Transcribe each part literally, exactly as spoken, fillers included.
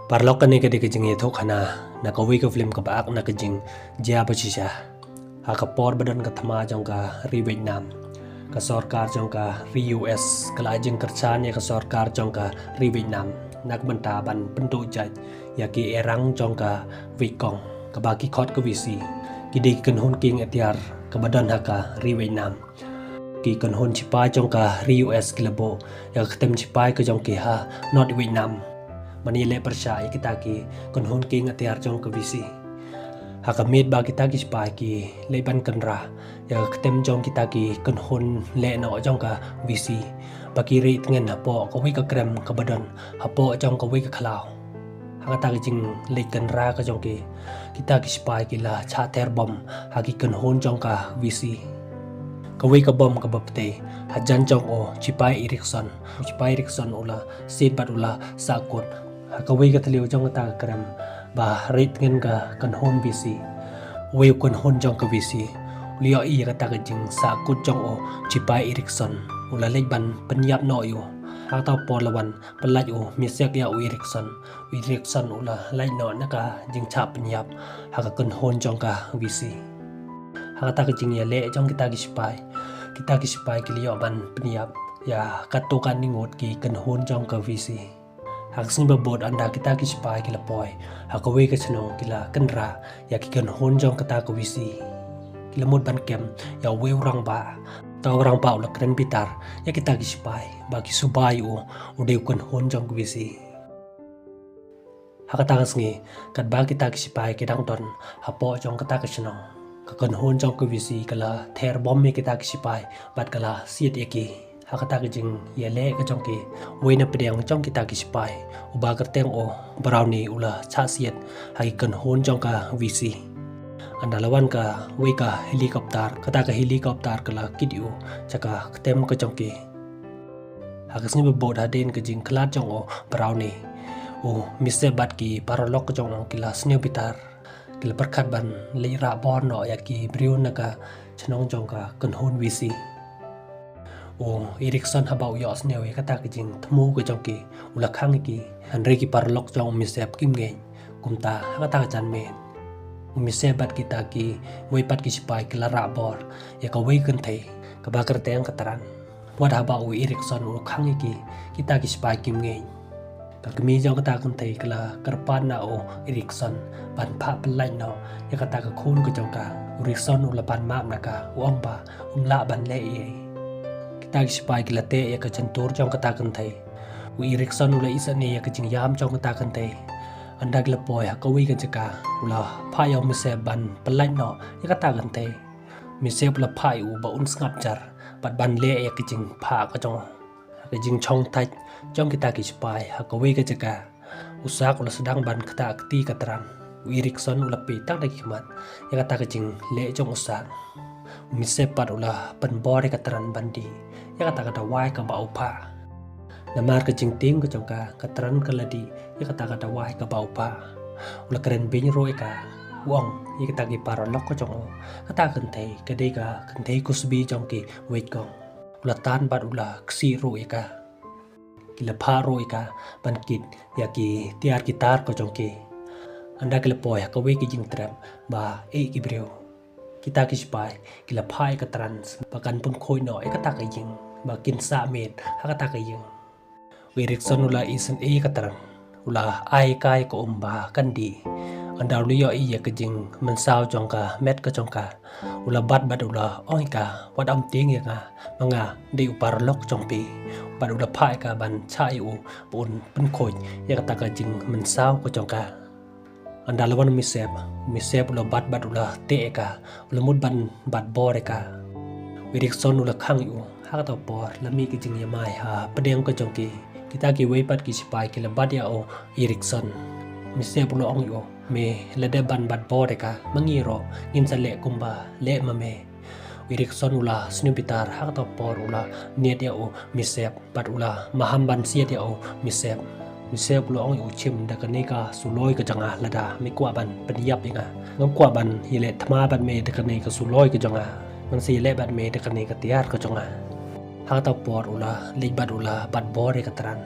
Paralok, kane ka dei ka jingïathuhkhana na kawei ka film kaba ak na ka jingjia ba shisha. Ha ka por ba don ka thma jong ka ri Vietnam, ka sorkar jong ka ri U S ka la ai jingkyrshan ïa ka sorkar jong ka ri Vietnam na ka bynta ban pynduh jait ïa ki erang jong ka Viet Cong, kaba ki khot ka Visi. Ki dei ki kynhun kieng atiar kaba don ha ka ri Vietnam. Ki kynhun shipai jong ka ri U S ki la buh ïa ka ktem shipai ka jong ki ha North Vietnam, ban ïaleh pyrshah ïa kita ki kynhun kieng atiar jong ka Visi. Ha ka miet ba kita ki shipai ki leit ban kynrah ïa ka ktem jong kita ki kynhun lehnoh jong ka Visi, ba ki rieh tngen hapoh kawei ka krem kaba don hapoh jong kawei ka khlaw. Ha kata ka jingleit kynrah ka jong ki, kita ki shipai ki la shah ther bom ha ki kynhun jong ka Visi. Kawei ka bom kaba ptei hajan jong u shipai Erickson. U shipai Erickson u la siat bad u la sahkut. Ha kawei ka thliew jong kata ka krem ba rieh tngen ka kynhun Visi, uwei u kynhun jong ka Visi u la ïohi ïa kata ka jingsahkut jong u shipai Erickson. U la leit ban pynïap noh ïa u. Ha kata ka por la wan pyllait u Misep ïa u Erickson. U Erickson u la lait noh na ka jingshah pynïap ha ka kynhun jong ka Visi. Ha kata ka jingïaleh jong kita ki shipai, kita ki shipai ki la ïoh ban pynïap ïa katto katne ngut ki kynhun jong ka Visi. Ha ka sngi ba bud, ynda kita ki shipai ki la poi ha kawei ka shnong, ki la kynrah ïa ki kynhun jong kata ka Visi. Ki la mut ban kem ïa uwei u rangbah. Uta u rangbah u la kren bitar ïa kita ki shipai ba ki suba ïa u, u dei u kynhun jong ka Visi. Ha kata ka sngi, katba kita ki shipai ki dang don hapoh jong kata ka shnong, ka kynhun jong ka Visi ka la ther bom ïa kita ki shipai bad ka la siat ïa ki. Ha kata ka jingïaleh ka jong ki, uwei na pdeng jong kita ki shipai, uba kyrteng u Brownie, u la shah siat ha ki kynhun jong ka Visi. Ynda la wan kawei ka helicopter, kata ka helicopter ka la kit ïa u sha ka ktem ka jong ki. Ha ka sngi ba bud, hadien ka jingkhlad jong u Brownie, u Misep bad ki paralok ka jong u ki la sniew bitar. Ki la pyrkhat ban leit rah bor noh ïa ki briew na ka shnong jong ka kynhun Visi. U Erickson haba u ïohsngew ïa kata ka jingthmu ka jong ki, u la khang ïa ki. Hynrei ki paralok jong u Misep kim ngeit. Kumta ha kata ka janmiet, u Misep bad kita kiwei pat ki shipai ki la rah bor ïa kawei ka kynthei kaba kyrteng ka Tran. Wat haba u Erickson u khang ïa ki, kita ki shipai kim ngeit. Ka kmie jong kata ka kynthei ka la kyrpad na u Erickson ban phah pyllait noh ïa kata ka khun ka jong ka. U Erickson u la pan map na ka, u ong ba um lah ban leh ei ei. Kita ki shipai ki la teh ïa ka jyntur jong kata ka kynthei. U Erickson u la isynei ïa ka jingïam jong kata ka kynthei. Ynda ki la poi ha kawei ka jaka, u la phah ïa u Misep ban pyllait noh ïa kata ka kynthei. Misep u la phah ïa u ba un sngap jar bad ban leh ïa ka jingphah ka jong u. Ha ka jingshong thait jong kita ki shipai ha kawei ka jaka, u Sak u la sdang ban ktah kti ïa ka Tran. U Erickson u la peit tang da ki khmat ïa kata ka jingleh jong u Sak. U Misep pat u la pynbor ïa ka Tran ban dih ïa kata ka dawai kaba u phah. Namar ka jingtieng ka jong ka, ka Tran ka la dih ïa kata ka dawai kaba u phah. U la kren beiñ ruh ïa ka, u ong ïa kita ki paralok ka jong u, kata ka kynthei ka dei ka kynthei kusbi jong ki Viet Cong. U la tan bad u la ksih ruh ïa ka. Ki la phah ruh ïa ka ban kit ïa ki tiar ki tar ka jong ki. Ynda ki la poi ha kawei ka jingtrep ba ïeh ki briew, kita ki shipai ki la phah ïa ka Tran ba kan pynkhuid noh ïa kata ka ïing, ba kin sah miet ha kata ka ïing. U Erickson u la isynei ïa ka Tran, u la ai ïa ka ïa ka um ba kan dih. Ynda u la ïohi ïa ka jingmynsaw jong ka met ka jong ka, u la bat bad u la ong ïa ka, wat ym tieng ïa nga, ma nga dei u paralok jong phi. Bad u la phah ïa ka ban shah ïa u ba un pynkhuid ïa kata ka jingmynsaw ka jong ka. Ynda la wan u Misep, u Misep u la bat bad u la teh ïa ka, u la mut ban bat bor ïa ka. U Erickson u la khang ïa u. Ha kata ka por la mih ka jingïamai ha pdeng ka jong ki. Kita kiwei pat ki shipai ki la bat ïa u Erickson. U Misep u la ong ïa u, me la dep ban bat bor ïa ka, ma ngi ruh ngin sa leh kumba leh ma me. U Erickson u la sniew bitar. Ha kata ka por u la niad ïa u Misep bad u la maham ban siat ïa u Misep. Misep u la ong ïa u, shim da kane ka suloi ka jong nga lada me kwah ban pynïap ïa nga. Ngam kwah ban ïaleh thma bad me da kane ka suloi ka jong nga. Ngan sa ïaleh bad me da kane ka tiar ka jong nga. Ha kata ka por u la leit bad u la bat bor ïa ka Tran.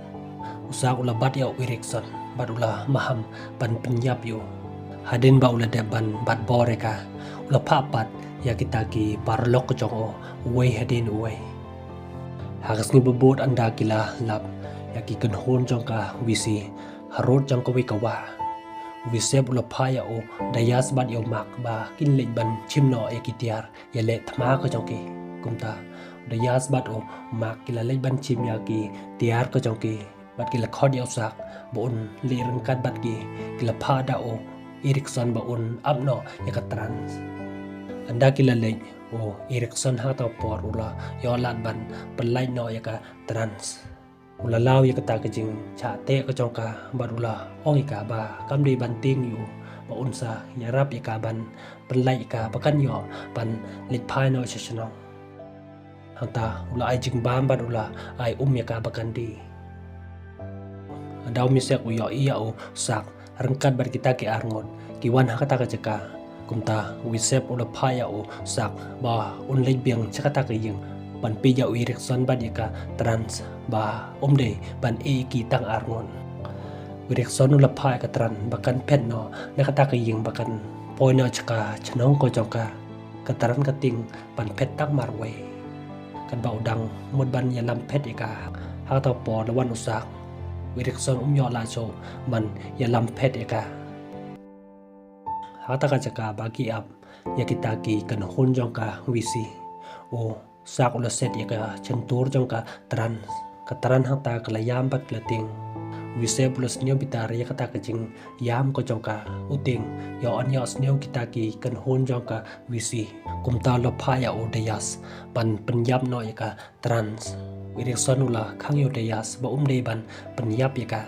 U Sak u la bat ïa u Erickson u la maham ban pynïap ïa u. Hadien ba u la dep ban bat bor ïa ka, u la phah pat ïa kita ki paralok ka jong u, uwei hadien uwei. Ha ka sngi ba bud ynda ki la lap ïa ki kynhun jong ka Wisi harud jong kawei ka wah, u Yosep u la phah ïa u Dayas bad ïa u Mak ba kin leit ban chim noh ïa ki tiar ïaleh thma ka jong ki. Kumta u Dayas bad u Mak ki la leit ban chim ïa ki tiar ka jong ki bad ki la khot ïa u Sak ba un leit ryngkat bad ki. Ki la phah da u Erikson ba un ap noh ïa ka trans. Ynda ki la leit, u Erikson ha kata ka por u la ïoh lad ban pynlait noh ïa ka trans. U la law ïa kata ka jingshah teh ka jong ka bad u la ong ïa ka ba kam dei ban tieng ïa u, ba un sa ïarap ïa ka ban pynlait ïa ka ba kan ïoh ban leit phai noh sha shnong. Hangta u la ai jingbam bad u la ai um ïa ka ba kan die. Ynda u Yosep u ïohi ïa u Sak ryngkat bad kita ki arngut ki wan ha kata ka jaka. Kumta u Yosep u la phah ïa u Sak ba un leit biang sha kata ka ïing ban peit ïa u Erikson bad ïa ka trans ba um dei ban ïeh ïa ki tang arngut. U Erikson u la phah ïa ka trans ba kan phet noh na kata ka ïing ba kan poi noh sha ka shnong ka jong ka. Ka trans ka tieng ban phet tang marwei. Katba u dang mut ban ïalam phet ïa ka, ha kata ka por la wan u Sak. U Erikson um ïoh lah shuh ban ïalam phet ïa ka. Ha kata ka jaka ba ki ap ïa kita ki kynhun jong ka Wisi, u Sak u la set ïa ka shyntur jong ka trans. Ka trans hangta ka la ïam bad ka la tieng. U Yosep u la sniew bitar ïa kata ka jingïam ka jong ka. U tieng, ïoh, yn ïohsngew kita ki kynhun jong ka Wisi. Kumta u la phah ïa u Dayas ban pynïap noh ïa ka trans. U Erikson u la khang ïa u Dayas ba um dei ban pynïap ïa ka.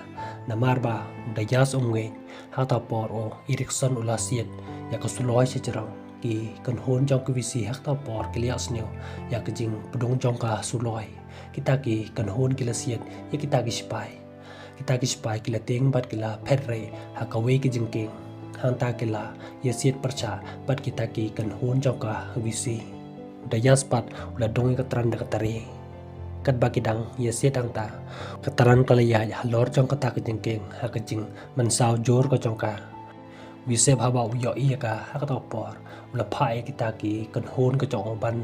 Namar ba u Dayas um ngeit. Ha kata ka por u Erikson u la siat ïa ka suloi sha jrong. Ki kynhun jong ka Wisi ha kata ka por ki la ïohsngew ïa ka jingpdung jong ka suloi. Kita ki kynhun ki la siat ïa kita ki sipai. Kita ki sipai ki la tieng bad ki la phet rei ha kawei ka jingkieng. Hangta ki la ïasiat pyrshah bad kita ki kynhun jong ka Wisi. U Dayas pat u la dung ïa ka trans da ka tari. Katba ki dang ïasiat hangta, ka trans ka la ïaid halor jong kata ka jingkieng ha ka jingmynsaw jur ka jong ka. U Yosep haba u ïohi ïa ka ha kata ka por, u la phah ïa kita ki kynhun ka jong u ban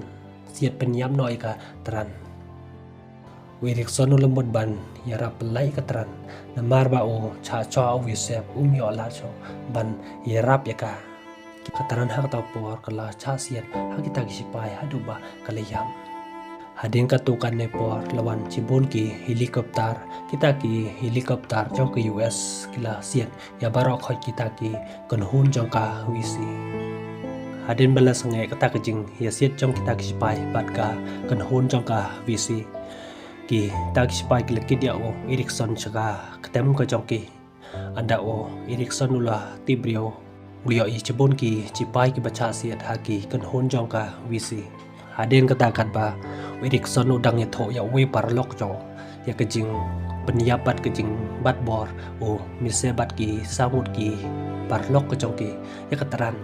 siat pynïap noh ïa ka trans. U Erikson u la mut ban ïarap pynlait ïa ka trans, namar ba u shah shuh, u Yosep um ïoh lah shuh ban ïarap ïa ka. Ka trans ha kata ka por ka la shah siat ha kita ki sipai haduh ba ka la ïap. Hadien katto katne por la wan shibun ki helicopter, kita ki helicopter jong ka U S ki la siat ïa baroh khoit kita ki kynhun jong ka Wisi. Hadien ba la sangeh kata ka jingïasiat jong kita ki sipai bad ka kynhun jong ka Wisi, kita ki sipai ki la kit ïa u Erikson sha ka ktem ka jong ki. Ynda u Erikson u la tip briew, u la ïohi shibun ki sipai kiba shah siat ha ki kynhun jong ka Wisi. Hadien kata katba u Erikson u dang ïathuh ïa uwei u paralok jong u ïa ka jingpynïap bad ka jingbat bor, u Yosep bad ki saw ngut ki paralok ka jong ki ïa ka trans.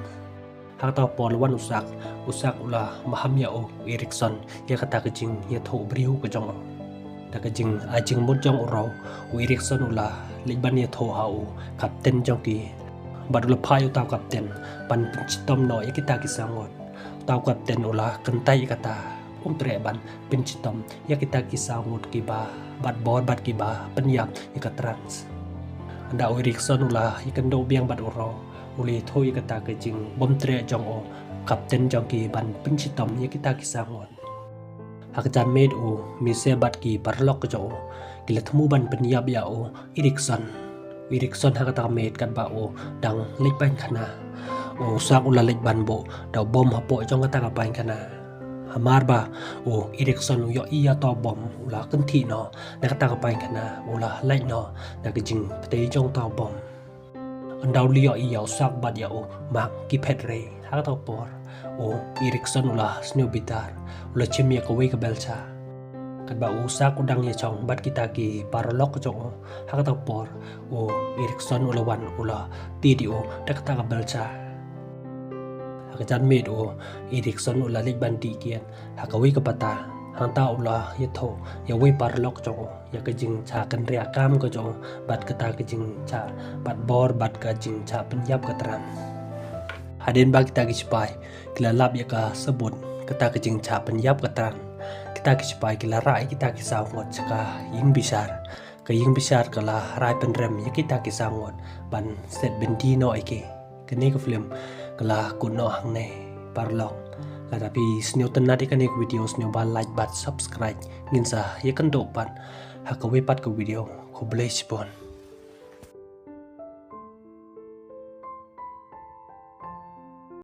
Ha kata ka por la wan u Sak, u Sak u la maham ïa u Erikson ïa kata ka jingïathuh briew ka jong u. Da ka jingai jingmut jong u ruh, u Erikson u la leit ban ïathuh ha u kapten jong ki. Bad u la phah ïa uta u kapten ban pynshitom noh ïa kita ki saw ngut. Uta u kapten u la kyntait ïa kata, um treh ban pynshitom ïa kita ki saw ngut kiba bat bor bad kiba pynïap ïa ka trans. Ynda u Erikson u la ïakynduh biang bad u ruh, u la ïathuh ïa kata ka jingbymtreh jong u kapten jong ki ban pynshitom ïa kita ki saw ngut. Ha ka janmiet u Yosep bad ki paralok ka jong u ki la thmu ban pynïap ïa u Erikson. U Erikson ha kata ka miet katba u dang leit painkhana, u Sak u la leit ban buh da u bom hapoh jong kata ka painkhana. Hamar ba u Erikson u ïohi ïa uta u bom, u la kynthih noh na kata ka painkhana, u la lait noh na ka jingpyrthei jong uta u bom. Ynda u la ïohi ïa u Sak bad ïa u Mak ki phet rei, ha kata ka por u Erikson u la sniew bitar, u la shim ïa kawei ka belsha. Katba u Sak u dang ïashong bad kita ki paralok ka jong u, ha kata ka por u Erikson u la wan, u la tied ïa u da kata ka belsha. Ha ka janmiet u Erikson u la leit ban dih kiad ha kawei ka bynta. Hangta u la ïathuh ïa uwei paralok jong u ïa ka jingshah kynriah kam ka jong u bad kata ka jingshah bat bor bad ka jingshah pynïap ka tran. Hadien ba kita ki sipai ki la lap ïa ka sabut kata ka jingshah pynïap ka tran, kita ki sipai ki la rah ïa kita ki saw ngut sha ka ïing bishar. Ka ïing bishar ka la rai pynrem ïa kita ki saw ngut ban set byndi noh ïa ki. Kane ka film ka la kut noh hangne paralok. Lada phi sngewtynnat ïa kane ka video, sngewbha like bad subscribe. Ngin sa ïakynduh pat ha kawei pat ka video. Khublei shibun.